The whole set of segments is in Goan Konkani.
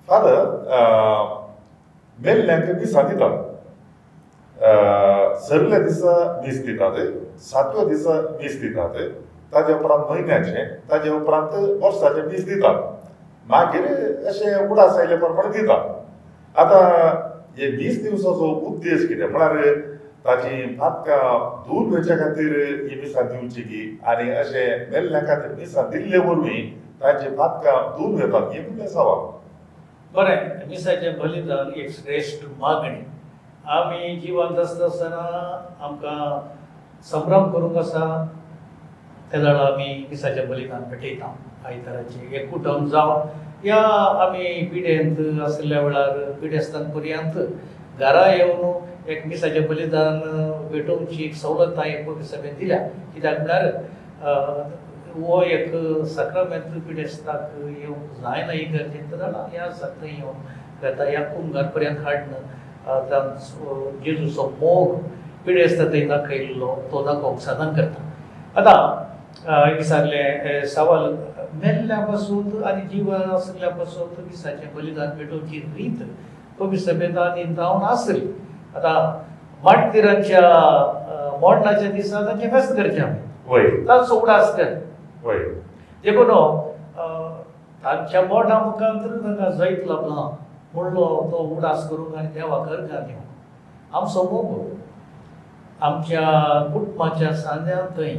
फादर, मेल्ल्यांक मिसां दितात, सरल्या दिसा मीस दितात, सातव्या दिसा मीस दितात, ताजे उपरांत म्हयन्याचें, ताजे उपरांत वर्साचें मीस दितात, मागीर अशें उडास आयले प्रमाणे दितात. आतां हे वीस दिवसाचो उद्देश कितें म्हळ्यार ताची पातकां धुवन वयच्या खातीर ही मिसां दिवची की आनी अशें मेल्ल्या खातीर मिसां दिल्ले वरवीं तांची पातकां धुवन वतात हें कितें सवाल? बरें, मिसाचें बलिदान एक श्रेश्ठ मागणी. आमी जिवंत आसता आसतना आमकां संभ्रम करूंक आसा तेदळा आमी मिसाचें बलिदान भेटयता. आयताराचें एक कुटुंब जावं या आमी पिडेंत आशिल्ल्या वेळार पिडेस्तान पर्यंत घरा येवन एक मिसाचें बलिदान भेटोवची एक सवलताय पवित्र सभेन दिल्या. कित्याक म्हळ्यार हो एक साक्रामेंत पिडेस्ताक येवंक जायना इगर्जेंत जाल्यार ह्या थंय येवन करता, ह्या कुमगार पर्यंत हाडून तांचो जेजूचो मोग पिडेस्ता थंय दाखयल्लो तो दाखोवंक साधन करता. आतां विचारलें सवाल, मेल्ल्या पासून आनी जिवन आशिल्ल्या पासून मिसाचें बलिदान भेटोवची रीत पवित्र सभेंत आदी जावन आसली. आतां मार्टिरांच्या मोडणाच्या दिसा तांचें फेस्त करचें आमी, तांचो उडास कर देखून तांच्या मोडा मुखार तांकां जैत लाबलां म्हणलो तो उडास करूंक आनी देवाक अर्गां दिवंक आमचो मोग आमच्या कुटुंबाच्या सांद्यांत थंय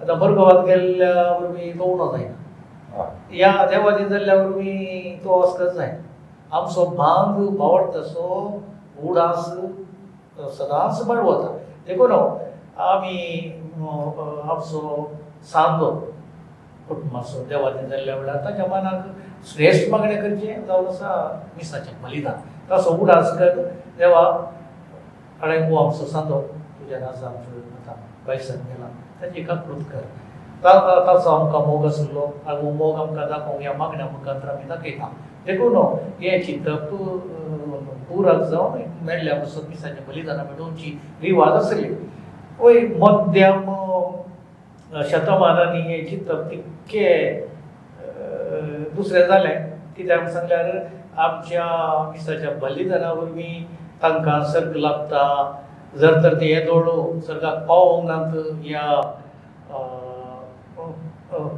आतां मरगांवांत गेल्ल्या वरवीं तो उणो जायना, ह्या देवादीन जाल्ल्या वरवीं तो अस्कत जायना. आमचो भांग भावार्थाचो उडास सदांच बाडवता. देखून आमी आमचो सांदो कुटुंबाचो देवादीन जाल्ल्या वेळार ताच्या मनाक श्रेश्ठ मागणें करचें जावन आसा मिसाचें बलिदान. ताचो उडास कर देवा आनी हो आमचो सांदो तुज्या राजांत आतां भायसान गेला ताची काकृत कर. ताचो आमकां मोग आशिल्लो आनी हो मोग आमकां दाखोवंक ह्या मागण्या मुखार आमी दाखयता. देखून हें चिंतप पुराक जावन मेळ्ळ्या पासून मिसाचें बलिदानां भेटोवची रिवाज आसली. वय मध्यम शतमानांनी हें चिंतप तितकें दुसरें जालें. कित्याक सांगल्यार आमच्या मिसाच्या बलिदाना वरवीं तांकां सर्ग लाभता. जर तर ते येदोळ सर्गाक पावोंक नात ह्या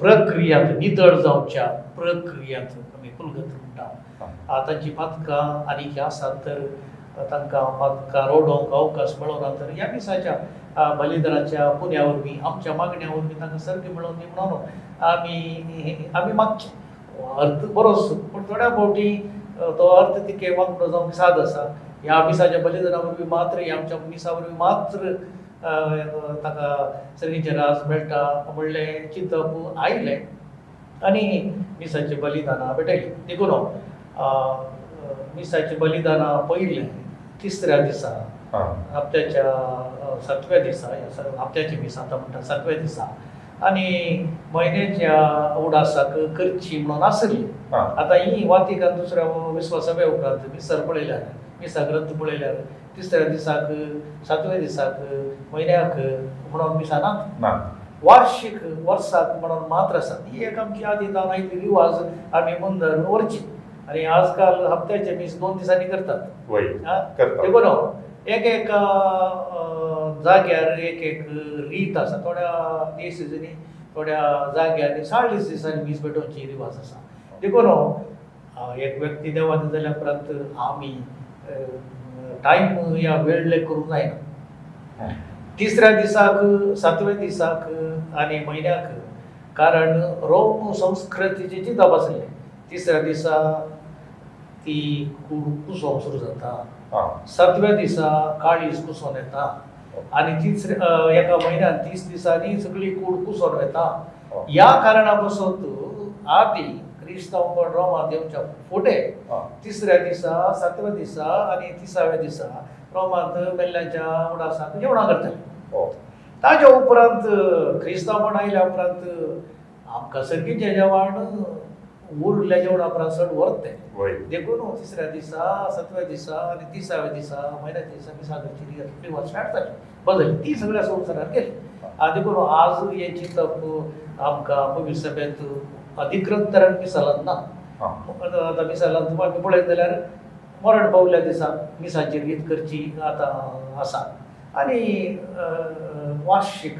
प्रक्रियांत नितळ जावच्या प्रक्रियांत आमी कुलगत म्हणटा तांची पातकां आनी आसात तर तांकां पातकां रोडोवंक अवकाश मेळना तर ह्या मिसाच्या बलिदानाच्या पुण्या वरवीं आमच्या मागण्या वरवीं तांकां सर्ग मेळोवन दी म्हणून आमी आमी मागचें. अर्थ बरोच पूण थोड्या फावटी तो अर्थ तितके वांकडो जावंक साद आसा. ह्या मिसाच्या बलिदाना वरवीं मात्र ह्या आमच्या मिसा वरवीं मात्र ताका सर्गीचें राज मेळटा म्हणलें चिंतप आयलें आनी मिसाचें बलिदानां भेटयलीं. देखून मिसाचें बलिदानां पयलें तिसऱ्या दिसा हप्त्याच्या सातव्या दिसा, हप्त्याचें मीस आतां म्हणटा सातव्या दिसा आनी म्हयन्याच्या उडासाक करची म्हणून आसली. आतां ही वातिकान दुसऱ्या विश्वासभे उपरांत मिसार पळयल्यार मिसा ग्रंथ पळयल्यार तिसऱ्या दिसाक सातव्या दिसाक म्हयन्याक म्हणून मिसां नात, वार्षिक वर्साक म्हणून मात्र आसा. ही एक आमची आदी जावन आयिल्ली रिवाज आमी मुंदर व्हरची. आनी आजकाल हप्त्याचे मीस 2 दिसांनी करतात. देखून एक एक जाग्यार एक एक रीत आसा. थोड्या देशांनी थोड्या जाग्यार 40 दिसांनी मीस भेटोवची रिवाज आसा. देखून एक व्यक्ती देवान जाल्या उपरांत आमी टायम या वेळ लेख करूंक जायना. तिसऱ्या दिसाक सातव्या दिसाक आनी म्हयन्याक, कारण रोम संस्कृतीचें चिंतप आसलें. तिसऱ्या दिसा ती कूड कुसोवंक सुरू जाता, सातव्या दिसा काळीज कुसोन येता आनी तिसऱ्या एका म्हयन्यान 30 दिसांनी सगळी कूड कुसोन वता. ह्या कारणा पासून आदी क्रिस्तांवपण रोमांत येवच्या फुडें तिसऱ्या दिसा सातव्या दिसा आनी तिसाव्या दिसा रोमांत मेल्ल्याच्या उडासाक जेवणां करताले. ताज्या उपरांत क्रिस्तांवपण आयल्या उपरांत आमकां सर्गीचें जेवण उरल्या जेवणा उपरांत चड व्हरतें. देखून तिसऱ्या दिसा सातव्या दिसा आनी तिसाव्या दिसा म्हयन्याच्या दिसा मिसां करची रिवाज स्टार्ट जाली बदलली ती सगळ्या संवसारात गेली. आनी देखून आज हें चिंतप आमकां पवित्र सभेंत अधिकृत तरेन मिसालान ना. आतां मिसालांत आमी पळयत जाल्यार मरण पावल्या दिसा मिसाची रीत करची आतां आसा आनी वार्षीक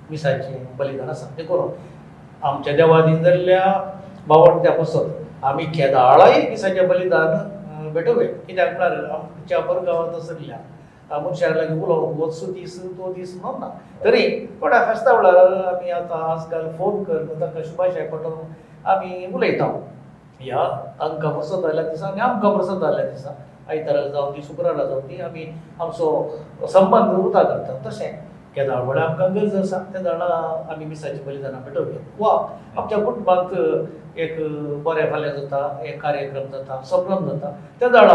मिसाचें बलिदान आसा. देखून आमच्या देवादीन जाल्ल्या बावडत्या पासत आमी केदाळाय मिसाचें बलिदान भेटोवया. कित्याक म्हळ्यार आमच्या बरगांवांत आशिल्ल्या मनशां लागीं उलोवंक वचचो दीस तो दीस म्हणून ना, तरी थोड्या फेस्ता वेळार आमी आतां आजकाल फोन करून तांकां शुभाशय पाठोवन आमी उलयता. ह्या तांकां प्रसाद जाल्ल्या दिसा आनी आमकां प्रसाद जाल्ल्या दिसा आयतारा जावं ती शुक्रारा जावं ती आमी आमचो संबंद उरता करता. तशें केदाळ वेळार आमकां गरज आसा त्या वेळार आमी मिसाचीं बलिदानां भेटोवया वा आमच्या कुटुंबांत एक बरें फाल्यां जाता, एक कार्यक्रम जाता, संभ्रम जाता, त्या वेळार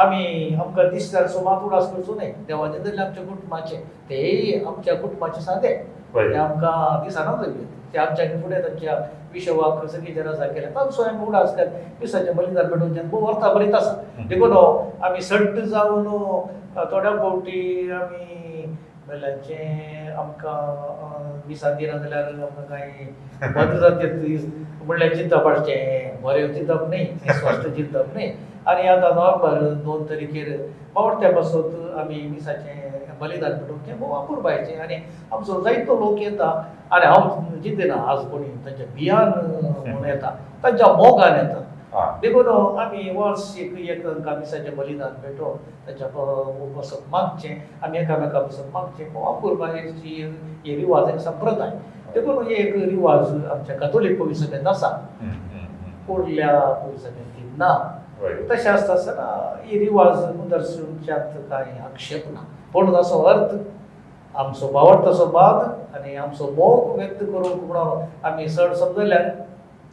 आमी आमकां दिसल्यार सुमात उडास करचो न्हय. देवाचें जाल्यार आमच्या कुटुंबाचें तेय आमच्या कुटुंबाचे सादे ते आमकां दिसना जाल्ले ते आमच्या फुडें तांच्या विशवाक सगळीं जरा केल्या तांचो आमी उडास कर मिसाचें बलिदान भेटोवचें भोव अर्था बरीत आसा. देखून आमी सट्ट जावन थोड्या फावटी आमी मेल्ल्याचें आमकां मिसां दिना जाल्यार आमकां कांय बंद जाता म्हणल्यार चिंतप हाडचें बरें चिंतप न्हय, स्वस्थ चिंतप न्हय. आनी आतां नोव्हेंबर 2 तारखेर बावडत्या पासत आमी मिसाचें बलिदान भेटोवचें भोव अपुरबायेचें आनी आमचो जायतो लोक येता. आनी हांव चिंतना आज कोणी तांच्या भियान म्हणून येता, तांच्या मोगान येता. देखून आमी वर्स एक तांकां मिसाचें बलिदान भेटोवन तांच्या पासत मागचें, आमी एकामेका पासत मागचें, भोव अपुरबायेची ही रिवाज एक संप्रदाय. देखून हे एक रिवाज आमच्या कातोलीक पवित्र सभेंत आसा, कुर्ल्या पवित्र सभेंत ती ना. तशें आसता आसतना ही रिवाज मुदरसुच्यात कांय आक्षेप ना, पूण ताचो अर्थ आमचो बावडताचो बाद आनी आमचो मोग व्यक्त करूंक म्हणून आमी चड समजल्यान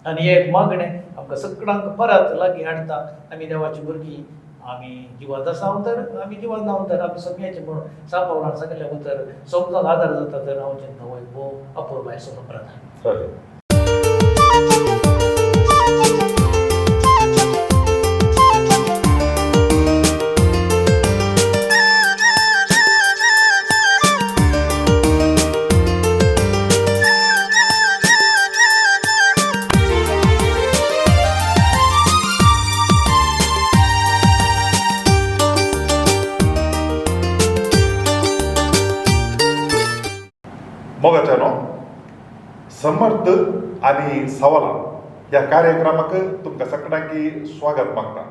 आनी एक मागणें आमकां सगळ्यांक परत लागीं हाडटा. आमी देवाची भुरगीं, आमी जिवांत आसा तर आमी जिवांत ना तर आमी सम्याचें म्हणून सा पावलान सांगिल्लें उतर समजूंक आदार जाता. तर हांव चिंता हो एक भोव अपुरबायेचो संप्रदाय. मोगाच्यानो, समर्थ आनी सवालां ह्या कार्यक्रमाक तुमकां सगळ्यांकी स्वागत मागता.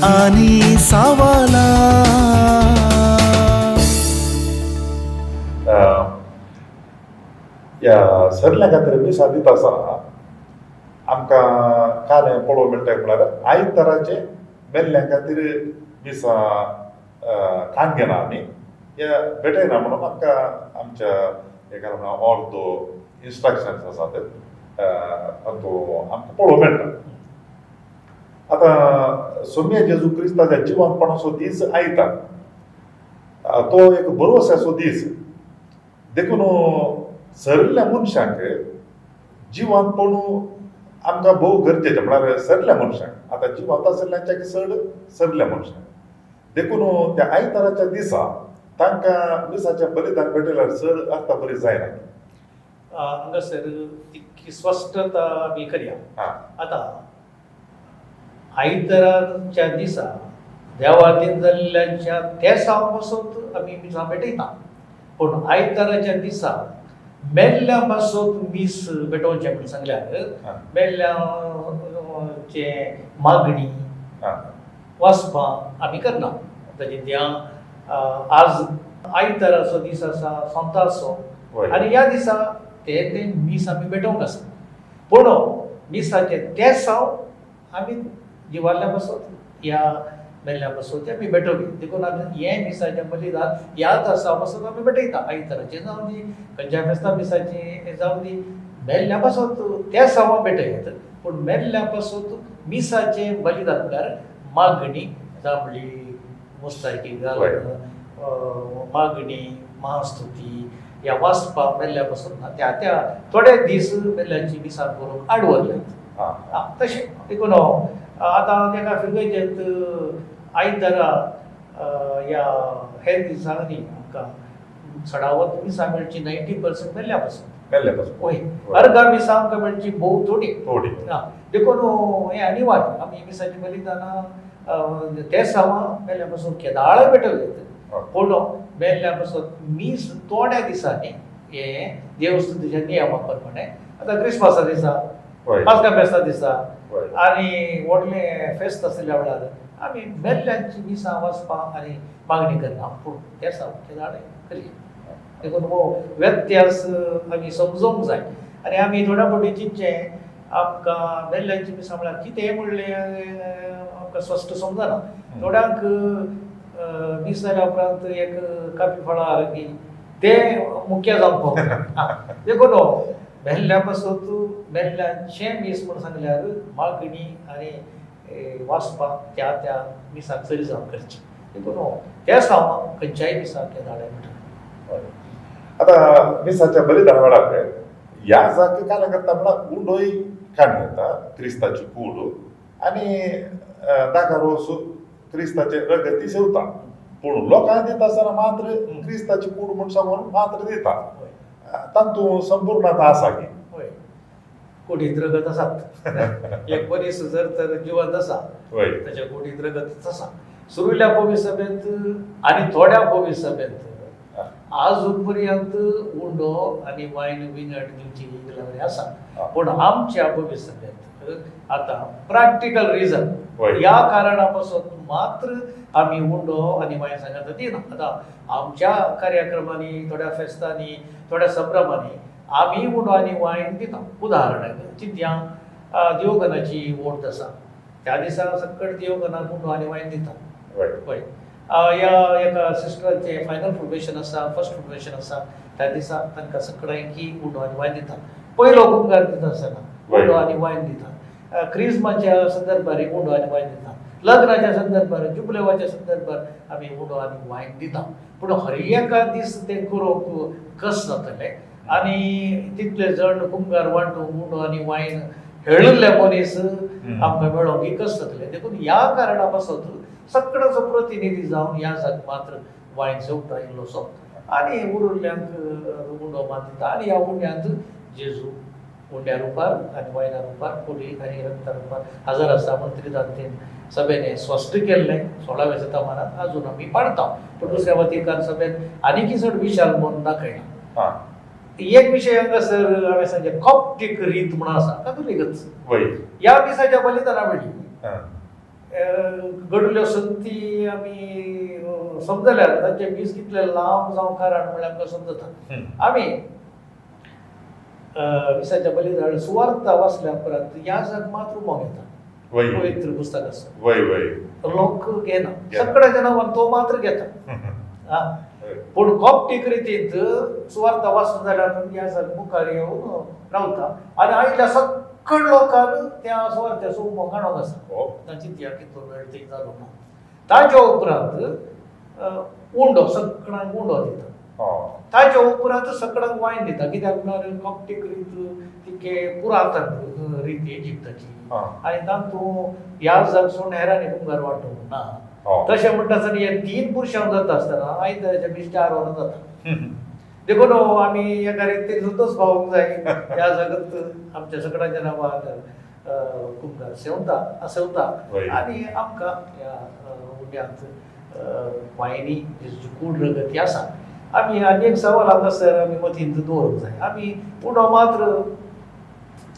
आनी सावाला ह्या सरल्या खातीर मिसां दिता आसतना आमकां काल पळोवंक मेळटा म्हळ्यार आयताराचें मेल्ल्या खातीर मिसां कान घेना आमी ह्या भेटयना म्हणून आमकां आमच्या हेका म्हणा ऑर्दो इन्स्ट्रक्शन्स आसात. तातूंत आमकां पळोवंक मेळटा. आतां सोम्या जेजू क्रिस्ताच्या जिवनपणाचो दीस आयतार, तो एक भरवश्याचो दीस. देखून सरिल्ल्या मनशांक जिवनपण आमकां भोव गरजेचें, म्हळ्यार सरल्या मनशांक, आतां जिवंत आशिल्ल्यांच्या चड सरल्या मनशांक. देखून त्या आयताराच्या दिसा तांकां मिसाचें बलिदान भेटयल्यार चड अर्थ बरी जायना. हांगासर तितकी स्पश्टता आमी करया. आतां आयताराच्या दिसा देवादीन जाल्ल्यांच्या तेसांव पासत आमी मिसां भेटयता, पूण आयताराच्या दिसा मेल्ल्या पासत मीस भेटोवचें म्हूण सांगल्यार मेल्ल्याचे मागणी वाचपां आमी करना. ताची त्या आज आयताराचो दीस आसा, सोंताचो, आनी ह्या दिसा ते ते मीस आमी भेटोवंक आसा, पूण मिसाचें तेसांव आमी जिवाल्या पासत ह्या मेल्ल्या पासत आमी भेटोवया. देखून आमी हें मिसाचें बलिदान ह्या तासा पासत आमी भेटयता. आयताराचें जावं दी, खंयच्या फेस्ता मिसाचें जावं दी, मेल्ल्या पासत त्या सावा भेटयत, पूण मेल्ल्या पासत मिसाचें बलिदान म्हळ्यार मागणी जांबळी मुस्तायकी घालून मागणी महास्तुती ह्या वाचपा मेल्ल्या पासून ना त्या त्या थोडे दीस मेल्ल्याची मिसां करूंक आडवरल्यात. तशें देखून आतां तेका फिरगयजेंत आयतारा ह्या हेर दिसांनी आमकां चडावत मिसां मेळची 90% मेल्ल्या पासून, मेल्ल्या पासून. वय अर्गा मिसां आमकां मेळची भोव थोडी थोडी. देखून हें अनिवार्य आमी मिसाचें बलिदानां ते सावां मेल्ल्या पासून केदाळ भेटयतात, पूण मेल्ल्या पासून मीस थोड्या दिसांनी हें देवस्तुतीच्या नियमा प्रमाणे आतां क्रिसमसा दिसा, पास्का फेस्ता दिसा आनी व्हडलें फेस्त आशिल्ल्या वेळार आमी मेल्ल्यांची मिसां वाचपां आनी मागणी करना, पूण ते साव केदाळ करया. देखून हो व्यत्यास आमी समजोंक जाय. आनी आमी थोड्या फावटी चिंतचें आमकां मेल्ल्यांची मिसां म्हळ्यार कितें म्हणलें आमकां स्पश्ट समजना. थोड्यांक मीस जाल्या उपरांत एक काफी फळां आरगी ते मुख्य जावंक पावता. देखून मेल्ल्या पासत मेल्ल्यांचें मीस म्हूण सांगल्यार मागणी आनी वाचपाक त्या त्या मिसाक चड जावं करचें. देखून त्या सावा खंयच्याय मिसाक केदाळे म्हणटा. आतां मिसाच्या बलिदान वेळार ह्या जाक काल्या करता म्हळ्यार उंडोय काडून येता क्रिस्ताची कूड आनी दाका रोस क्रिस्ताचे रगती सेवता, पूण लोकांक दिता आसतना मात्र क्रिस्ताची कूड म्हूण सांगून मात्र दिता. तातूंत संपूर्णता आसा की हय, कुडींत रगत आसात. एक मनीस जर तर जिवंत आसा ताच्या कुडींत रगत आसा. सुरुल्या पवी सभेंत आनी थोड्या पवी सभेंत आजून पर्यंत उंडो आनी वायन विंगड दिवची गजाली आसा, पूण आमच्या पवी सभेंत आतां प्रॅक्टिकल रिजन ह्या कारणा पासून मात्र आमी उंडो आनी वायन सांगता दिना. आतां आमच्या कार्यक्रमांनी, थोड्या फेस्तांनी, थोड्या संभ्रमांनी आमी उंडो आनी वायन दिता. उदाहरणाक चिंतया देवगणाची वोट आसा, त्या दिसा सकट देवगणाक उंडो आनी वायन दिता. हय, ह्या एका सिस्टराचें फायनल प्रोबेशन आसा, फर्स्ट प्रोबेशन आसा, त्या दिसा तांकां सगळ्यांकी उंडो आनी वायन दिता. पयलो कुंकार दिता आसतना उंडो आनी वायन दिता. क्रिजमाच्या संदर्भार उंडो आनी वायन दिता. लग्नाच्या संदर्भार, जुबलेवाच्या संदर्भार आमी उंडो आनी वायन दिता. पूण हर एका दीस तें करूंक कस जातलें आनी तितले जण कुंकार वांटूंक उंडो आनी वायन हेळिल्ले मनीस आमकां मेळोंक कस जातलें. देखून ह्या कारणा पासत सगळ्याचो प्रतिनिधी जावन ह्या जाग मात्र वायन सेवता इल्लोसो आनी उरिल्ल्यांक उंडो मात दिता. आनी ह्या उंड्यांत जेजू उंड्या रुपार आनी वायना रुपार, कुडी आनी रक्ता रुपार हजर आसा म्हूण त्रिदांतीन सभेन स्पश्ट केल्लें 16व्या शतमानात अजून आमी पाळटा. पूण दुसऱ्या वतिकान सभेन आनीकय चड विशाल म्हूण दाखयला. एक विशय हांगासर हांवें सांगचें, कॉप्टीक रीत म्हणून आसा, कातोलीकच ह्या मिसाच्या बलिदाना वेळी घडल्यो संती आमी समजल्यार तांचे मीस कितले लांब जावं कारण म्हणल्यार आमकां समजता. आमी मिसाच्या बलिदान सुवार्ता वाचल्या उपरांत ह्या जाग मात्र उमोंग येता. पवित्र पुस्तक आसा, लोक घेना, सगळ्या नांवान तो मात्र घेता. पूण कॉप्टीक रितींत सुवार्ता वाचून जाल्यार ह्या मुखार येवन रावता आनी आयिल्ल्या सगळ्या लोकांक त्या सुवार्त्याचो उमंग हाडूंक आसा. ताची त्या कितलो वेळ थंय जालो ना. ताच्या उपरांत उंडो सगळ्यांक उंडो दिता. ताच्या उपरांत सगळ्यांक वायन दिता. कित्याक म्हळ्यार कॉप्टीक रीत तिके पुरातन रीत इजिप्ताची आनी तातूंत ह्या जागसून हेरांनी कुमगार वांटोवंक ना. तशें म्हणटा आसतना हे 3 पुरशांव जाता आसतना आयताराच्या मीस 4 वरां जाता. देखून आमी एका रितीन सुद्दांच पावूंक जाय. ह्या जगत आमच्या सगळ्यांच्या नांवान कुमगार सेवता सेवता आनी आमकां ह्या उंड्यांत वायनी जेजूची कूड रगत ही आसा. आमी आनी एक सवाल हांगासर आमी मतींत दवरूंक जाय. आमी उंडो मात्र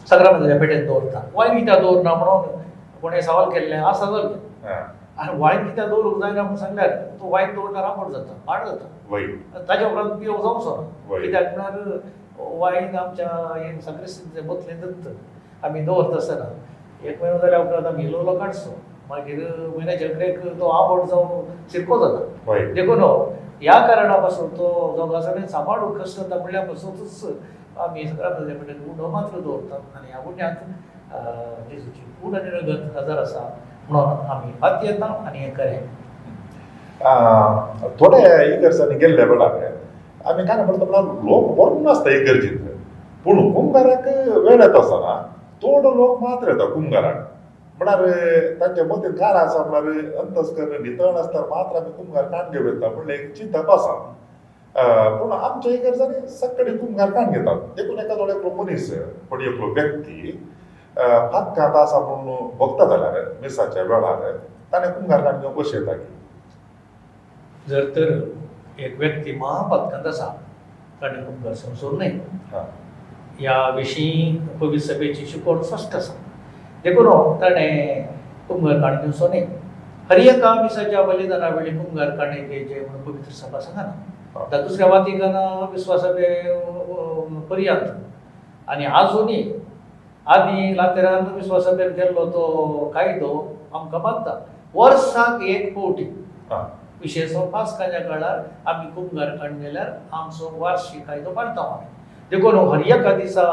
सगळ्या पेटेन दवरता, वायन कित्याक दवरना म्हणून कोणें सवाल केल्लें आसा जालें. आनी वायन कित्याक दवरूंक जायना म्हूण सांगल्यार तो वायन दवरल्यार आंबट जाता, पाड जाता, ताच्या उपरांत पिवंक जावचो ना. कित्याक म्हळ्यार वायन आमच्या साक्रिस्तीच्या बोतलेंतच आमी दवरता आसतना एक म्हयनो जाल्या उपरांत आमी इल्लो इल्लो काडचो, मागीर म्हयन्याच्या अकरेक तो आंबट जावन सिरको जाता. देखून ह्या कारणा पासून तो जोगासाणेन सांबाळूंक कश्ट जाता म्हणल्या पासूनच आमी सगळ्या कडेन उंडो मात्र दवरतात आनी ह्या उंड्यांत जेजूची कूड आनी रगत हजर आसा म्हणून आमी फात येता आनी हें करें. थोडे इगर्जांनी गेल्ले वेळार आमी काय म्हणटा म्हळ्यार लोक बरो नासता इगर्जींत, पूण कुमगाराक वेळ येता आसतना थोडो लोक मात्र येता कुमगाराक. म्हळ्यार तांच्या मतीन कारण आसा म्हळ्यार अंतस्कर्ण नितळ आसता मात्र आमी कुमगार काण घेवं येता म्हणलें एक चिंतप आसा. पूण आमच्या इगर्जांनी सगळे कुमगार काण घेतात. देखून एकादो एकलो मनीस पण एकलो व्यक्ती फातकांत आसा म्हणून भोगता जाल्यार मिसाच्या वेळार ताणें कुमगार काण घेवंक कशें येता की जर तर एक व्यक्ती महापातकांत आसा ताणें कुमगार समजून न्हय. ह्या विशीं पवित्र सभेची शिकवण स्पश्ट आसा. देखून ताणें कुमगार काण घेवचो न्हय. हर एका मिसाच्या बलिदाना वेळी कुमगार काणे घेवचे म्हणून पवित्र सभा सांगना. आतां दुसऱ्या वातिकान विस्वासभे पर्यंत आनी आजुनूय आदी लातेरान विस्वासभेन केल्लो तो कायदो आमकां बांदता. वर्साक एक फावटी विशेश पास्काच्या काळार आमी कुमगार काण गेल्यार आमचो वार्षीक कायदो पाळटा आमी. देखून हर एका दिसा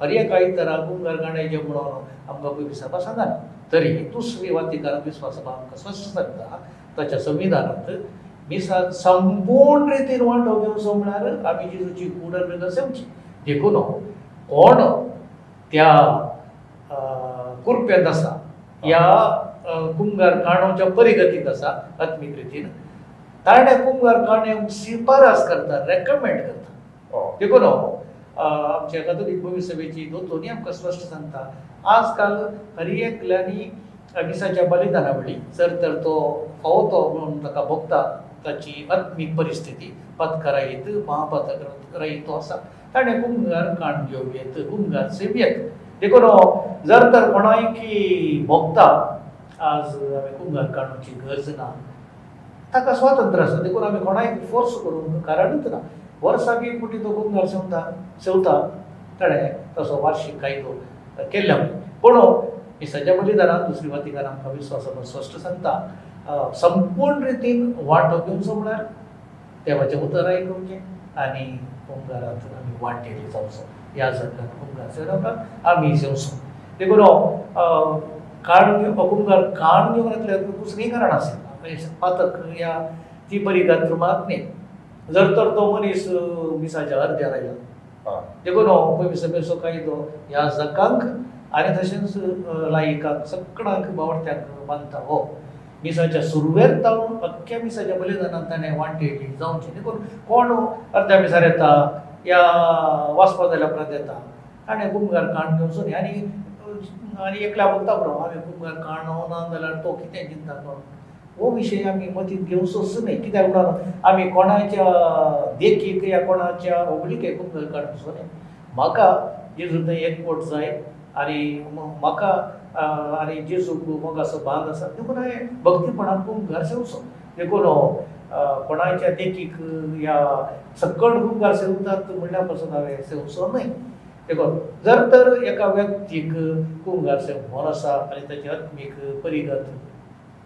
हर एका आयतारा कुमगार काणायचे म्हणून आमकां पयली सभा सांगना. तरी दुसरी वातिकान विस्वासभा आमकां स्पश्ट सांगता ताच्या संविधानांत मिसाक संपूर्ण रितीन वांटो घेवचो म्हळ्यार आमी जेजूची कूड आनी रगत सेवची. देखून कोण त्या कुरपेंत आसा ह्या कुमगार काणोच्या परिगतींत आसा आत्मीक रितीन ताणें कुमगार काणे शिफारस करता, रेकमेंड करता. देखून आमच्या कातोलीक पवित्र सभेची दोतोनी आमकां स्पश्ट सांगता आजकाल हर एकल्यांनी मिसाच्या बलिदाना वेळी जर तर तो फावो तो म्हणून ताका भोगता ताची आत्मीक परिस्थिती पत्करायत महापत्करायत तो आसा ताणें कुमगार काण घेवं येत, कुमगार सेवयेत. देखून जर तर कोणायकी भोगता आज आमी कुमगार काडूची गरज ना, ताका स्वातंत्र्य आसा. देखून आमी कोणायक फोर्स करूंक कारणूच ना. वर्साक एक फावटी तो कुमगार सेवता सेवता ताणें तसो वार्षीक कायदो केल्ल्या. पूण मिसाच्या बलिदानान दुसरी वातिकान आमकां विस्वासा स्पश्ट सांगता संपूर्ण रितीन वांटो घेवचो म्हळ्यार देवाचें उतर आयकुचें आनी कुमगारांत आमी वांटेली जावचो. ह्या जगांत कुमगार सेवल्या उपरांत आमी जेवचो. देखून काण घेवन कुमगार काण घेवन येतले दुसरीय कारण आसा पातक ह्या ती बरी गात्र मात न्ही. जर तर तो मनीस मिसाच्या अर्द्यार आयला देखून पयली सभेचो कायदो ह्या जगांक आनी तशेंच लायिकांक सगळ्यांक बावडत्यांक बांदता. हो मिसाच्या सुरवेर जावन अख्ख्या मिसाच्या बलिदानान ताणें वांटेली जावचें. देखून कोण अर्द्या मिसार येता या वाचपा जाल्या उपरांत येता ताणें कुमगार काण घेवचो न्ही. आनी आनी एकल्या भोगता बरो आमी कुमगार काण ना जाल्यार तो कितें चिंता कोण हो विशय आमी मतींत घेवचोच न्हय. कित्याक म्हणून आमी कोणाच्या देखीक या कोणाच्या होगळिकेक कुमगार काडचो न्हय. म्हाका जेजू थंय एकवट जाय आनी म्हाका आनी जेजूक मोगाचो बांद आसा देखून हांवें भक्तीपणान कुमगार सेवचो. देखून कोणाच्या देखीक ह्या सकळ कुमगार सेवतात म्हणल्या पासून हांवें सेवचो न्हय. देखून जर तर एका व्यक्तीक कुमगार सेवप आसा आनी ताची आत्मीक परिगत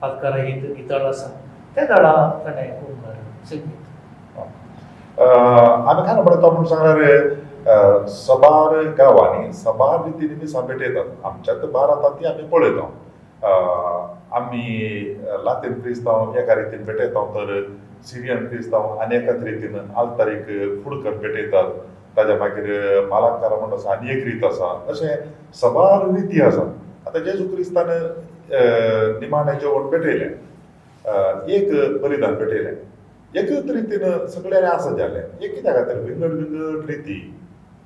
पातकारायत गितळ आसा त्या वेळार ताणें कुमगार सेवयत. आमी खाण पळयता म्हूण सांगल्यार सबार गांवांनी सबार रितींनी मिसां भेटयतात. आमच्यात भारतांत ती आमी पळयता. आमी लातीन क्रिस्तांव एका रितीन भेटयता तर सिरियन क्रिस्तांव आनी एकाच रितीन आल्तारीक फुडकर भेटयतात. ताज्या मागीर मालांकारा म्हणून आसा आनी एक रीत आसा. अशें सबार रिती आसात. आतां जेजू क्रिस्तान निमाणें जेवण भेटयलें, एक बलिदान भेटयलें, एकच रितीन सगळ्यांनी आसा जालें. एक कित्या खातीर विंगड विंगड रिती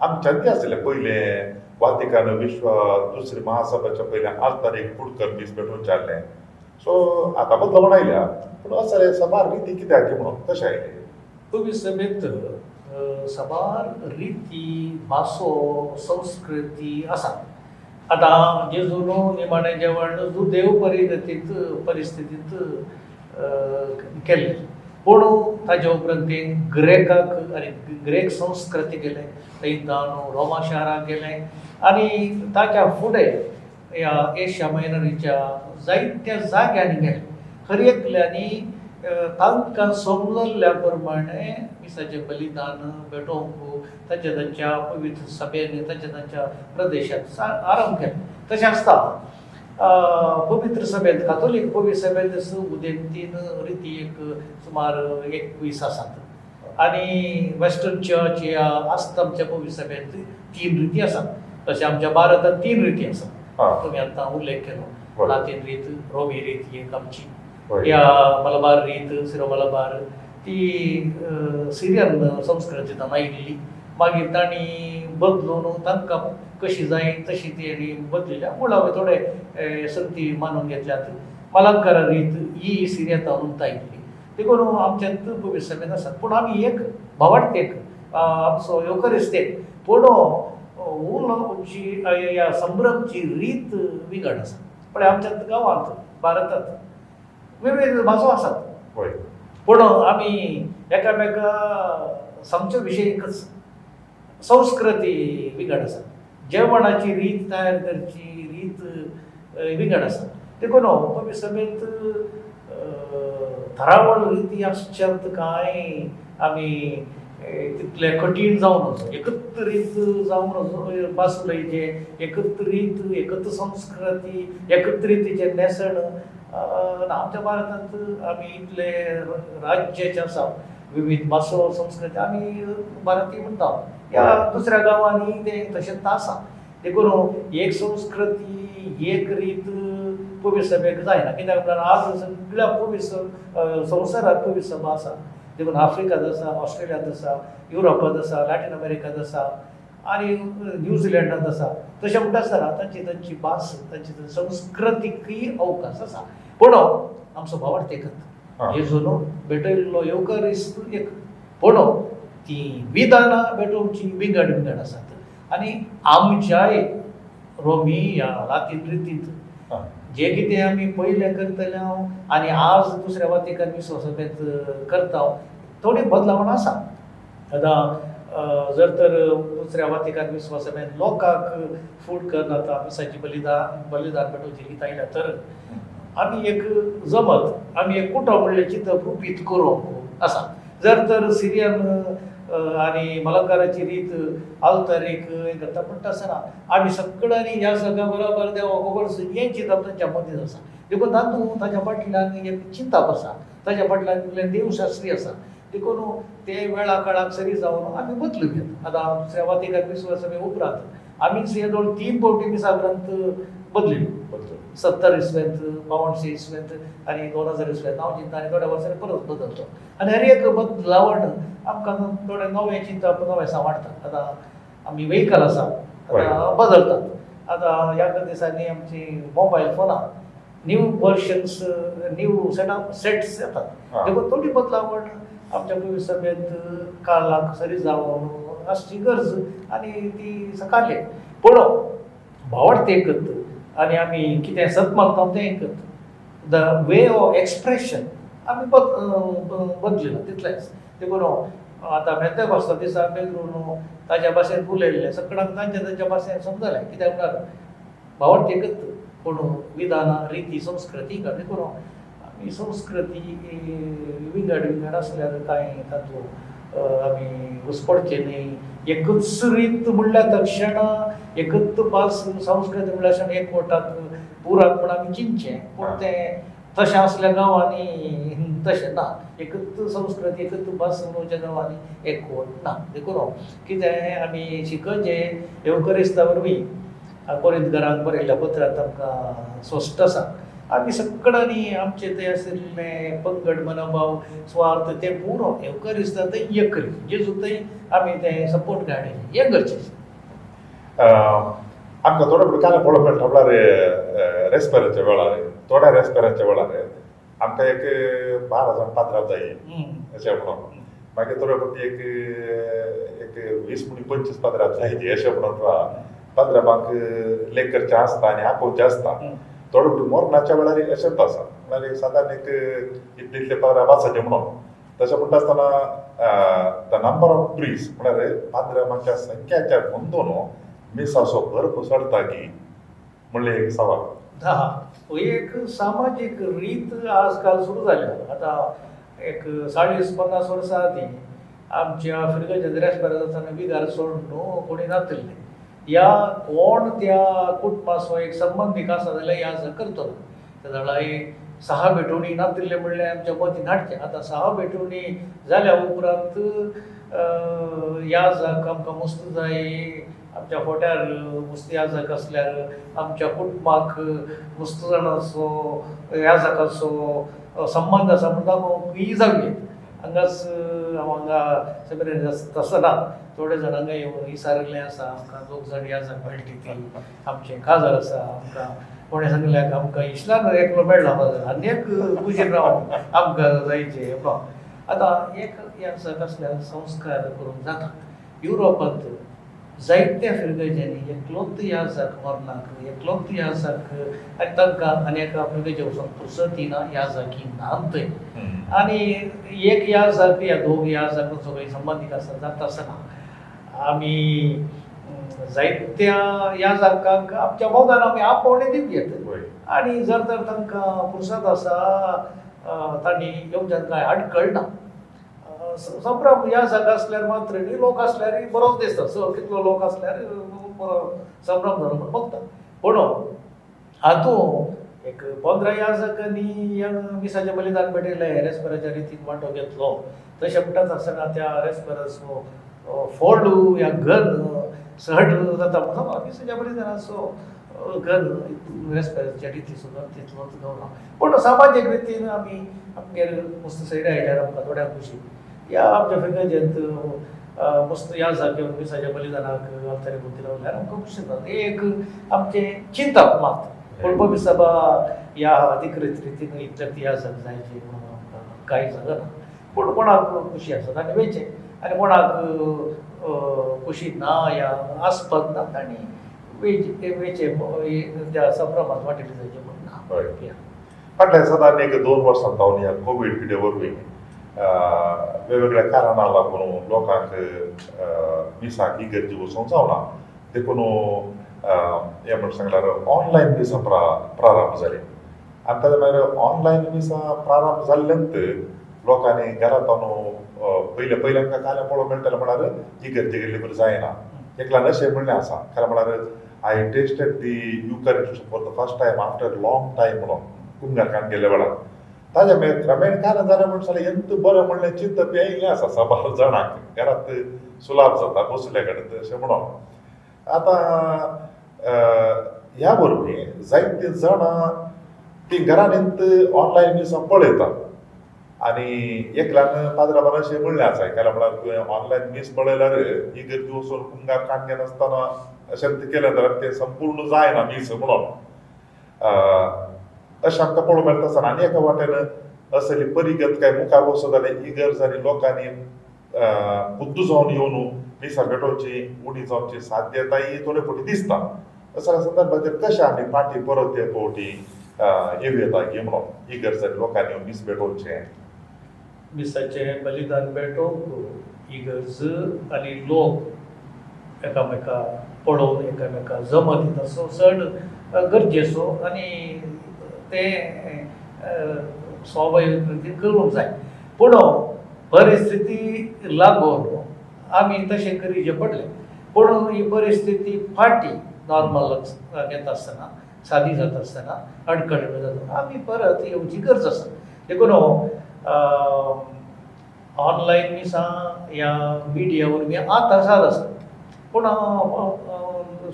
आमच्यान ती आसलें. पयलें वातिकान विश्व दुसरे महासभाच्या पयलें आल्तारीक फुडकर मीस भेटोवचें आहलें. सो आतां बदलवण आयल्या पूण असले सबार रिती कित्याक म्हणून कशें आयलें? पवी सभेंत साबार रिती, भासो, संस्कृती आसात. आतां जेजून निमाणें जेवण जुदेव परिगतींत परिस्थितींत केल्लें, पूण ताजे उपरांत ते ग्रेकाक आनी ग्रेक संस्कृती गेले, थंय जावन रोमा शाराक गेले आनी ताच्या फुडें ह्या एशिया मायनरीच्या जायत्या जाग्यांनी गेले. हर एकल्यांनी तांकां समजल्ल्या प्रमाणे मिसाचें बलिदान भेटोवंक तांच्या तांच्या पवित्र सभेन तांच्या तांच्या प्रदेशांत आरंभ केलो. तशें आसता पवित्र सभेंत, कातोलीक पवित्र सभेंत उदेंतीन रिती एक सुमार 21 आसात आनी वेस्टर्न चर्च ह्या आस्तमच्या पवित्र सभेंत 3 रिती आसात. तशें आमच्या भारतांत 3 रिती आसात. तुमी आतां उल्लेख केलो, लातीन रीत, रोमी रीत एक आमची, ह्या मलबार रीत, सिरो मलबार ती सिरियन संस्कृतींतल्यान आयिल्ली. मागीर तांणी बदलून तांकां कशी जाय तशी तेणी बदलिल्या. मुळावे थोडे संती मानून घेतल्यात. मलंकारा रीत ही सिरियतावरून आयिल्ली. देखून आमच्यांत पवित्र सभेन आसात. पूण आमी एक भावार्थ एक आमचो येवकरिस्त एक, पूण उलोवची ह्या संभ्रमची रीत विंगड आसा. पण आमच्या गांवांत भारतांत वेगवेगळ्यो भासो आसात, पूण आमी एकामेका समचे विशय एकच, संस्कृती विंगड आसा, जेवणाची रीत तयार करची रीत विंगड आसा. देखून पवित्र सभेंत थरावळ रिती आसच्यांत कांय आमी तितले कठीण जावन वचो, एकच रीत जावन वचो, भास उलयचे, एकच रीत, एकच संस्कृती, एकच रितीचें न्हेसण ना. आमच्या भारतांत आमी इतले राज्याचे आसा, विविध भासो संस्कृती आमी भारतीय म्हणटा. ह्या दुसऱ्या गांवांनी तें तशेंच आसा. देखून एक संस्कृती एक रीत पवित्र सभेक जायना. कित्याक म्हळ्यार आज सगळ्या पवित्र संवसारांत पवित्र सभा आसा. देखून आफ्रिकांत आसा, ऑस्ट्रेलियांत आसा, युरोपांत आसा, लॅटीन अमेरिकांत आसा आनी न्यूझिलंडांत आसा. तशें म्हणटा आसतना तांची तांची भास, तांची संस्कृतीकय अवकाश आसा. पूण आमचो भावार्थ एकच, जेजून भेटयल्लो येवकरिस्त एक, पूण ती विधानां भेटोवची विंगड विंगड आसात. आनी आमच्याय रोमी ह्या लातीन रितींत जे कितें आमी पयलें करतले हांव आनी आज दुसऱ्या वातिकान विश्वासभेंत करता, थोडी बदलावण आसा. आतां जर तर दुसऱ्या वातिकान विश्वासभेंत लोकांक फूड करना आतां मिसाची बलिदान बलिदान भेटोवची रीत आयल्या तर आमी एक जमत, आमी एक कुटुंब म्हणलें चिंतप रुपीत करूंक आसा. जर तर सिरियन आनी मलंकाराची रीत आल्तारीक हें करता म्हणटा आसतना आमी सगळ्यांनी ह्या सगळ्या बरोबर देवाक वगडसून हें चिंतप तांच्या मदीं आसा. देखून तातूंत ताच्या फाटल्यान एक चिंतप आसा, ताच्या फाटल्यान देवशास्त्री आसा. देखून ते वेळा काळाक सरी जावन आमी बदलून घेता. आतां दुसऱ्या वातिकान विश्वासभे उपरांत आमीच हे दोन 3 फावटी मिसा ग्रंथ बदलिलो, 70 इसवेंत, 52 इसवेंत आनी 2000 इसवेंत. हांव चिंता आनी थोड्या वर्सांनी परत बदलतो आनी हर एक बदलावण आमकां थोडें नवें चिंतप, नवें सांवाडटा. आतां आमी व्हेकल आसा, आतां बदलतात. आतां ह्या दिसांनी आमची mobile फोनां new versions, new set of sets येतात. देखून थोडी बदलावण आमच्या पवित्र सभेंत काळाक सरी जावन आसची गरज आनी ती सकाळी. पूण भावार्थ एकत आनी आमी कितें सत मानता तें एकत, the way of expression आमी बदलिना तितलेंच. देखून आतां पेंतेकोस्ता दिसा पेद्रून ताज्या भाशेन उलयल्लें सगळ्यांक तांच्या तांच्या भाशेन समजलें. कित्याक म्हळ्यार भावार्थ एकत, पूण विधानां, रिती, संस्कृती. देखून आमी संस्कृती विंगड विंगड आसल्यार कांय तातूंत आमी घुसपडचें न्ही. एकूच रीत म्हणल्यार तक्षण एकूच भास संस्कृती म्हणल्यार क्षण एकवटाक पुरात म्हूण आमी चिंतचें, पूण तें तशें आसल्या गांवांनी तशें ना. एकूच संस्कृती एकूच भास उलोवच्या गांवांनी एकवट ना. देखून कितें आमी शिकचें येवकरिस्ता वरवीं कोरिंतकारांक बरयल्ल्या पत्रांत आमकां स्वश्ट आसा. आमी सगळ्यांनी आमचे ते आशिल्ले पंगड मनोभाव स्वार्थ ते पुरो येवकरिस्ता थंय एकरी जेजू थंय आमी तें सपोर्ट काडचें हें गरजेचें. आमकां थोडे फावटी काल पळोवंक मेळटा म्हळ्यार रेस्पेराच्या वेळार, थोड्या रेस्पेराच्या वेळार आमकां एक 12 जाण पात्रांव जाय अशें म्हणून, मागीर थोडे फावटी एक एक 20 म्हण 25 पात्रांव जाय अशें म्हणून पात्रांवांक लेख करचें आसता आनी आपोवचें आसता. थोडे फावटी मरणाच्या वेळार अशेंच आसा, म्हळ्यार सादारण एक इतले इतले पात्रांव आसाचे म्हणून. तशें म्हणटा आसतना the number of प्रीस म्हळ्यार पात्रांवांच्या संख्याच्या नोंदून मिसाचो भर कोसळटा की म्हणलें एक सवाल. हा, एक सामाजीक रीत आजकाल सुरू जाल्या. आतां एक 40-50 वर्सां आदीं आमच्या फिरगजेंत रेस्पेर जातना बिगार सोडून न्हू कोणी नातिल्ले, या कोण त्या कुटुंबाचो एक संबंदीक आसा जाल्यार याद करतलो. त्या जाल्यार 6 भेटवणी नातिल्ले म्हणल्यार आमच्या मतीन हाडचें. आतां 6 भेटवणी जाल्या उपरांत याजाक आमकां मस्त जाय, आमच्या फोट्यार मुस्त याजाक आसल्यार आमच्या कुटुंबाक मस्त जाणांचो याजाकाचो संबंद आसा म्हण दाखोवंकय जावं येत. हांगाच हांव हांगा सेमिनारीन तसो ना, थोडे जाण हांगा येवन विचारिल्लें आसा आमकां दोग जाण याजाक मेळटी ती आमचें काजार आसा, आमकां कोणें सांगल्याक आमकां इस्लान एकलो मेळ्ळा आनी एक कुशीन रावन आमकां जायचें. आतां एक याजाक आसल्यार संस्कार करूंक जाता. युरोपांत जायत्या फिरगजांनी एकलोच याजाक मरणाक एकलोच याजाक आनी तांकां आनी एका फिरगजे वचून पुरसती ना याजाकी ना थंय. आनी एक याजाक या दोग याजाक सगळीं संबंदीक आसा जाता आसतना आमी जायत्या याजाकांक आमच्या मोगान आमी आपोवणें दिवं येत. आनी जर तर तांकां पुरसत आसा तांणी येवच्यान कांय आडखळ ना. संभ्रम याजाक आसल्यार मात्र न्ही, लोक आसल्यार बरोच दिसता, सो कितलो लोक आसल्यार बरो संभ्रम जालो म्हूण बगता. पूण हातूंत एक 15 याजाकांनी मिसाचें बलिदान भेटयलें, रेस्पेराच्या रितीन वांटो घेतलो, तशें म्हणटात आसतना त्या रेस्पेराचो फोड या घन सहट जाता म्हणून मिसाच्या बलिदानाचो घन रेस्पेराच्या रिती सुद्दां तितलोच गावना. पूण सामाजीक रितीन आमी आमगेर मस्त सैड आयल्यार आमकां थोड्या खुशी ह्या आमच्या फिरगजेंत मस्त याजाक येवन मिसाच्या बलिदानाक आल्तारी भोंवती रावल्यार आमकां खुशी जाता. एक आमचें चिंतप मात, पूण पबी सभा ह्या अधिकृत रितीन इतल्या याजाक जायचे म्हणून आमकां कांय जागना. पूण कोणाक खुशी आसा ताणें वयचें आनी कोणाक खुशी ना या आस्पद ना तांणी वेचे त्या संभ्रमात वांटेली जायचें म्हूण ना. फाटल्या सादारण एक 2 वर्सां जावन ह्या कोवीड पिडे वरवीं वेगवेगळ्या कारणां लागून लोकांक मिसाक इगर्जी वचूंक जावना, देखून हें म्हण सांगल्यार ऑनलायन मिसां प्रारंभ जालीं. आनी ताज्या मागीर ऑनलायन मिसां प्रारंभ जाल्ल्यांत लोकांनी घरांत पयले पयले आमकां काल्यां पळोवंक मेळटालें म्हळ्यार इगर्जे गेल्ले बरें जायना. एकल्यान अशें म्हणलें आसा, कारण म्हळ्यार I tasted the Eucharist for the first time after long time म्हणून कुमगार काण गेल्ल्या वेळार. ताज्या मागीर क्रमेण कारण जालें म्हण जाल्यार एंत बरें म्हणलें चिंतप येयलें आसा साबार जाणांक, घरांत सुलाभ जाता बसल्या कडेन अशें म्हणून. आतां ह्या वरवीं जायतीं जाणां तीं घरांत ऑनलायन मिसां पळयतात आनी एकल्यान पाद्राबान अशें म्हणलें आसा, कारण म्हळ्यार तुवें ऑनलायन मीस पळयल्यार इगर्जी वचून कुमगार काण घेनासतना अशें केलें जाल्यार तें संपूर्ण जायना मीस म्हणून अशें आमकां पळोवंक मेळटा आसतना. आनी एका वाटेन असली परिगत काय मुखार वचत जाल्यार इगर्ज आनी लोकांनी खुद्द जावन येवन मिसां भेटोवची उणी जावची साध्यताय थोडे फावटी दिसता. असल्या संदर्भाचेर कशें आमी फाटीं परत ते फावटी येवं येता की म्हणून इगर्ज आनी लोकांनी येवन मीस भेटोवचें. मिसाचें बलिदान भेटोवंक इगर्ज आनी लोक एकामेका पळोवन एकामेका जमत तसो चड गरजेचो आनी तें स्वाभावीक रितीन करूंक जाय. पूण परिस्थिती लागून आमी तशें करीचें पडलें. पूण ही परिस्थिती फाटीं नॉर्मल येता आसतना, सादी जाता आसतना, अडखळ जाता आमी परत येवची गरज आसा. देखून ऑनलायन मिसां ह्या मिडिया वरवीं आतां साद आसा, पूण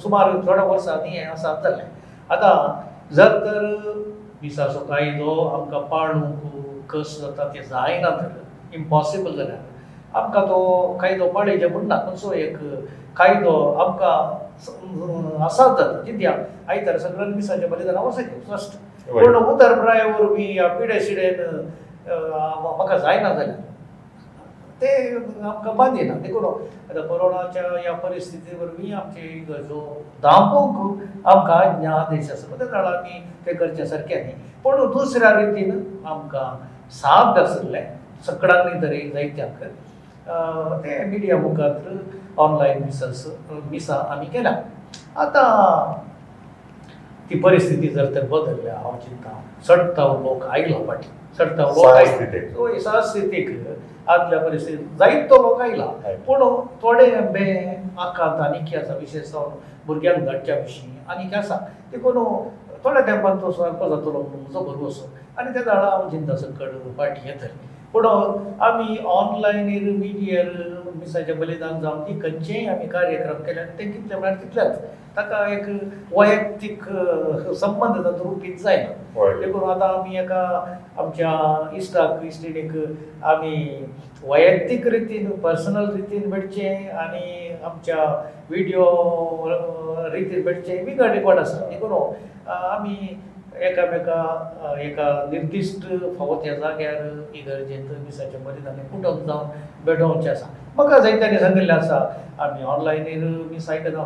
सुमार थोड्या वर्सांनी हें आसा जालें. आतां जर तर मिसाचो कायदो आमकां पाळूंक कस जाता तें जायना तर इम्पॉसिबल जाल्यार आमकां तो कायदो पाळयचें म्हूण ना, खंयचो एक कायदो आमकां आसाच जाता जिद्या आयतार सगळ्यांनी मिसाचें बलिदान वचचें फर्स्ट. पूण उतर प्राय वरवीं ह्या पिडे सिडेन म्हाका जायना जाल्यार ते आमकां बांदिना. देखून आतां कोरोनाच्या ह्या परिस्थिती वरवीं आमचे इगर्जो दांपूंक आमकां आज्ञा आदेश आसा, त्या वेळार आमी तें करचें सारकें न्ही. पूण दुसऱ्या रितीन आमकां साद आशिल्लें सगळ्यांनी तरी जायत्यांक ते मिडिया मुखार ऑनलायन मिसास मिसां आमी केल्या. आतां ती परिस्थिती जर तर बदलल्या हांव चिंता चडताव लोक आयला फाटीं, चडताव लोक आयला सहस्थितीक आदल्या परिस्थितीत जायतो लोक आयला, पूण थोडे बे आकांत आनी आसा, विशेश जावन भुरग्यांक धाडच्या विशीं आनी आसा. देखून थोड्या तेंपान तो सारको जातलो म्हणून म्हजो भरवसो आनी त्या वेळार हांव चिंता सकड फाटीं येतली. पूण आमी ऑनलायनीर मिडियार मिसाचें बलिदान जावन ती खंयचेय आमी कार्यक्रम केले आनी तें कितलें म्हळ्यार तितलेंच ताका एक वैयक्तीक संबंद तातूंत रुपीत जायना. देखून आतां आमी एका आमच्या इश्टाक इश्टिणीक आमी वैयक्तीक रितीन पर्सनल रितीन भेटचें आनी आमच्या विडियो रितीन भेटचें विंगड रिकॉर्ड आसा. देखून आमी एकामेका एका निर्दिश्ट फावो त्या जाग्यार इगर्जेंत मिसाचें बलिदान कुटुंब जावन भेटोवचें आसा. म्हाका जायत्यांनी सांगिल्लें आसा आमी ऑनलायनीर मीस आयकना,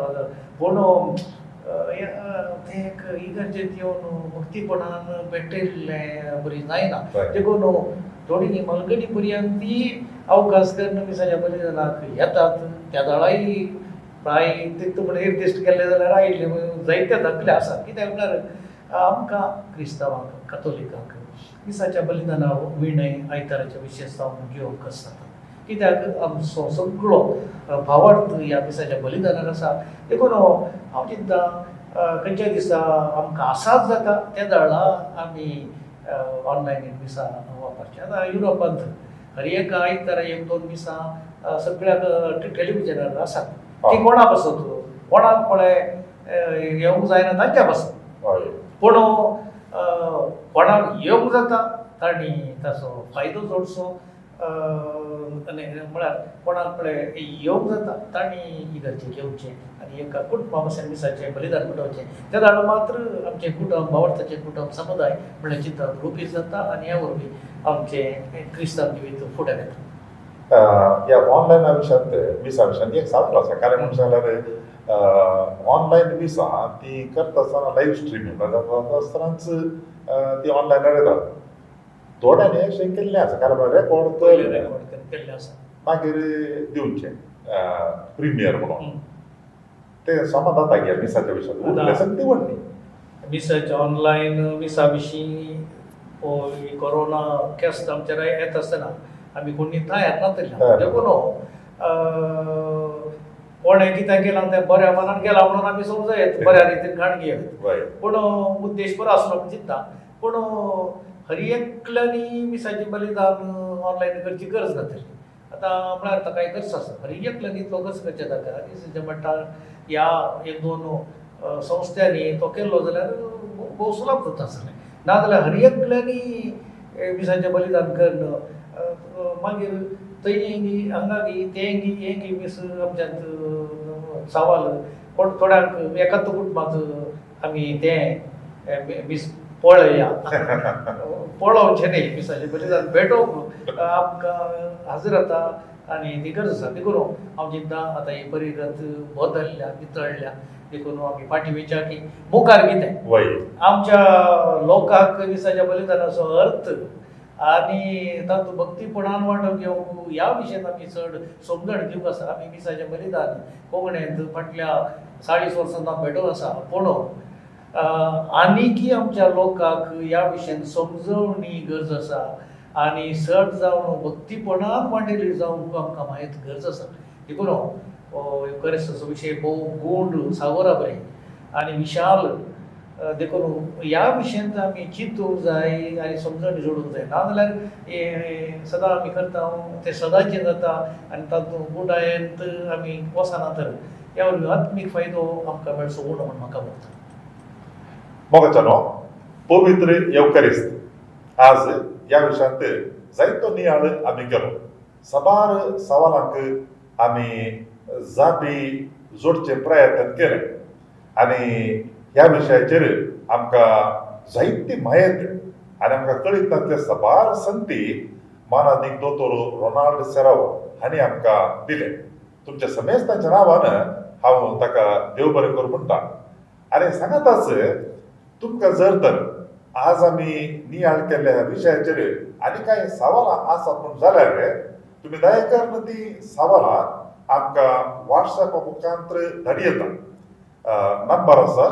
पूण तें एक इगर्जेंत येवन भक्तीपणान भेटयल्लें बरी जायना. देखून थोडी मलगडी पर्यंत ती अवकाश करून मिसाच्या बलिदानाक येतात त्या वेळाय प्राय तितू म्हण निर्दिश्ट केल्लें जाल्यार आयिल्ले जायते दाखले आसात. कित्याक म्हळ्यार आमकां क्रिस्तांवांक कथोलिकांक मिसाच्या बलिदाना विणय आयताराच्या विशेश जावन घेवंक आसता, कित्याक आमचो सगळो भावार्थ ह्या मिसाच्या बलिदानार आसा. देखून हांव चिंता खंयच्या दिसा आमकां आसाच जाता त्या वेळार आमी ऑनलायन मिसां वापरचीं. आतां युरोपांत हर एक आयतारा एक दोन मिसां सगळ्याक टेलिविजनार आसात, ती कोणा पासत कोणाक पळय येवंक जायना तांच्या पासत, पूण कोणाक येवंक जाता तांणी ताचो फायदो जोडचो आनी म्हळ्यार कोणाक पळय येवंक जाता तांणी इगर्जेक येवचें आनी एका कुटुंबा पासून मिसाचें बलिदान पेटोवचें. त्या वेळार मात्र आमचें कुटुंब भावार्थाचें कुटुंब समुदाय म्हणल्यार चिंतप रुपीत जाता आनी ह्या वरवीं आमचें क्रिस्तांव जिवीत फुडें वता. ह्या ऑनलायना विशयांत मिसा विशयांत एक सादलो आसा. कारण म्हणून सांगल्यार ऑनलायन मिसां ती करता आसतना लायव्ह स्ट्रिमींग जाता आसतनाच ती ऑनलायनार येतात. थोड्यांनी अशें केल्लें आसा, कारण रेकॉर्ड केल्लें आसा मागीर दिवचें प्रिमियर म्हणून तें समा जाता गे मिसाच्या विशयांत उरलें सगळी व्हडली मिसाच्या ऑनलायन मिसा विशीं कोरोना केस्त आमच्या येता आसतना आमी कोणी तयार नातले. देखून कोणें कितें केलां तें बऱ्या मनान केलां म्हणून आमी समजयत बऱ्या रितीन काण घेयत, पूण उद्देश बरो आसलो म्हूण चिंता. पूण हर एकल्यांनी मिसाचें बलिदान ऑनलायन करची गरज नासली. आतां म्हळ्यार आतां कांय गरज आसा हर एकल्यांनी इतलो गरज करचें ताका मिसाचें म्हणटा ह्या एक दोन संस्थ्यांनी तो केल्लो जाल्यार भोव सुलभ जाता आसलें. नाजाल्यार हर एकल्यांनी मिसाचें बलिदान करून मागीर थंय हेंगी हांगा गी तें गी हें गी मीस आमच्यांत सवाल कोण थोड्यांक एकाच कुटुंबांत आमी तें मीस पळया पळोवचें न्ही मिसाचें बलिदान भेटोवंक आमकां हाजीर जाता आनी ती गरज आसा. देखून हांव चिंता आतां ही परिगत बदल्ल्या वितळ्ळ्या, देखून आमी फाटीं वयच्या की मुखार कितें आमच्या लोकांक मिसाच्या बलिदानाचो अर्थ आनी तातूंत भक्तीपणान वांटो घेवंक ह्या विशयांत आमी चड समजण दिवंक आसा. आमी मिसाचें बलिदान कोंकणींत फाटल्या 40 वर्सां भेटोवन आसा, पूण आनीकी आमच्या लोकांक ह्या विशयान समजवणी गरज आसा. आनी चड जावन भक्तीपणान मांडिल्ली जावंक आमकां मायत गरज आसा. देखून युकरिस्ताचो विशय भोव गूंड सागोरा बरें आनी विशाल, देखून ह्या विशयांत आमी चिंतूंक जाय आनी समजण जोडूंक जाय. नाजाल्यार हें सदां आमी करता तें सदांचें जाता आनी तातूंत गुंडायेंत आमी वचना तर ह्या वरवीं आत्मीक फायदो आमकां मेळचो उणो म्हूण म्हाका दिसता. मोगाच्यानो, पवित्र येवकरिस्त आज ह्या विशयांत जायतो नियाळ आमी केलो. साबार सवालांक आमी जापी जोडचे प्रयत्न केले आनी ह्या विशयाचेर आमकां जायती म्हायत आनी आमकां कळीत नासले साबार संगती मानादीक दोतोर रोनाल्ड सेरावो हांणी आमकां दिले. तुमच्या समेस्तांच्या नांवान हांव ताका देव बरें करूं म्हणटा. आनी सांगाताच तुमकां जर तर आज आमी नियाळ केल्ल्या ह्या विशयाचेर आनी कांय सवालां आसात म्हूण जाल्यार तुमी दया करून ती सवालां आमकां वॉट्सॅपा मुखांत धाडी येता. नंबर आसा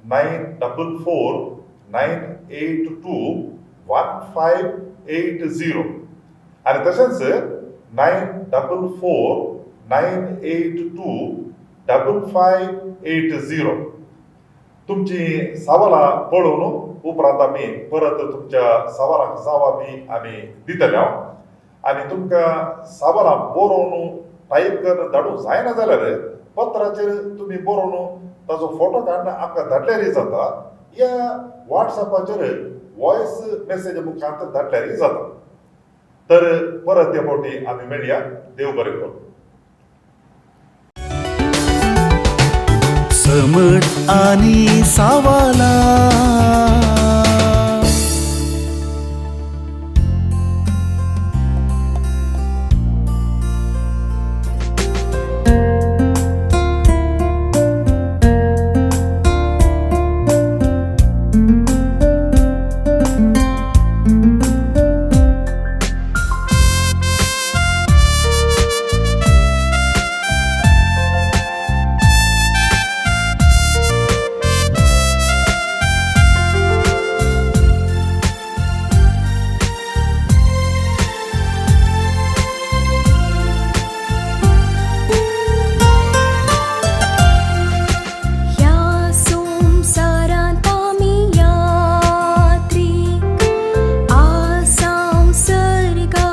9449821580 आनी तशेंच 9449825580. तुमची सवालां पळोवन उपरांत आमी परत तुमच्या सवालांक जाप आमी दितले हांव. आनी तुमकां सवालां बरोवन टायप करून धाडूंक जायना जाल्यार पत्राचेर तुमी बरोवन ताजो फोटो काडून आमकां धाडल्यारय जाता, या वॉट्सॅपाचेर वॉयस मेसेज मुखांत धाडल्यारय जाता. तर परत ते फावटी आमी मेळया. देव बरें करूं. समट आणि सावाला. ह्या संवसारांत आमी यात्रीक आसांव सर्गा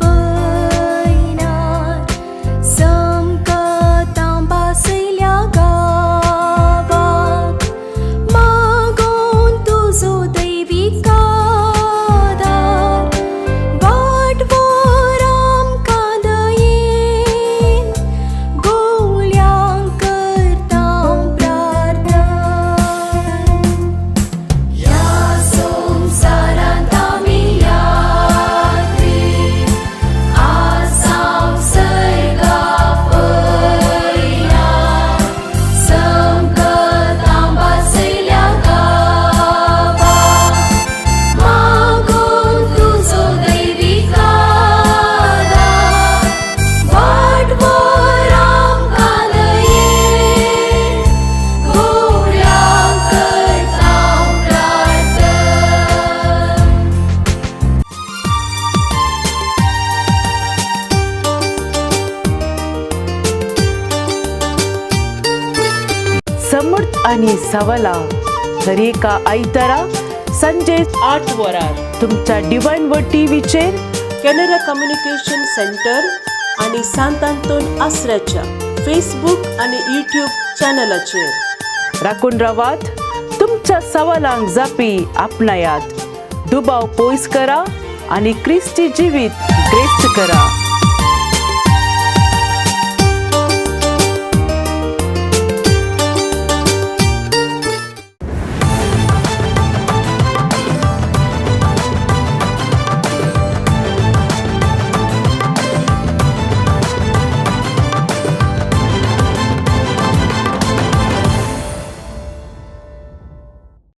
पयणार, संकटां भासयल्या गांवाक मागोन तुजो दैवीक आदार, वाट व्हर आमकां दयेन, गोवल्यांक करता प्रार्थना. ह्या संवसारांत आमी यात्रीक आसांव सर्गा पयणार, संकटां भासयल्या गांवाक मागोन तुजो दैवीक आदार, वाट व्हर आमकां दयेन, गोवल्यांक करता प्रार्थना. समर्थ आणि सवला दरेका आयतारा संजय 8 वरार तुमच्या डिवायन व टीव्हीचेर कॅनरा कम्युनिकेशन सेंटर आनी सांत आंतोन आसऱ्याच्या फेसबूक आनी यूट्यूब चॅनलाचेर. राखून रावात, तुमच्या सवालांक जापी आपणायात, दुबाव पयस करा आनी क्रिस्ती जिवीत ग्रेस्त करा.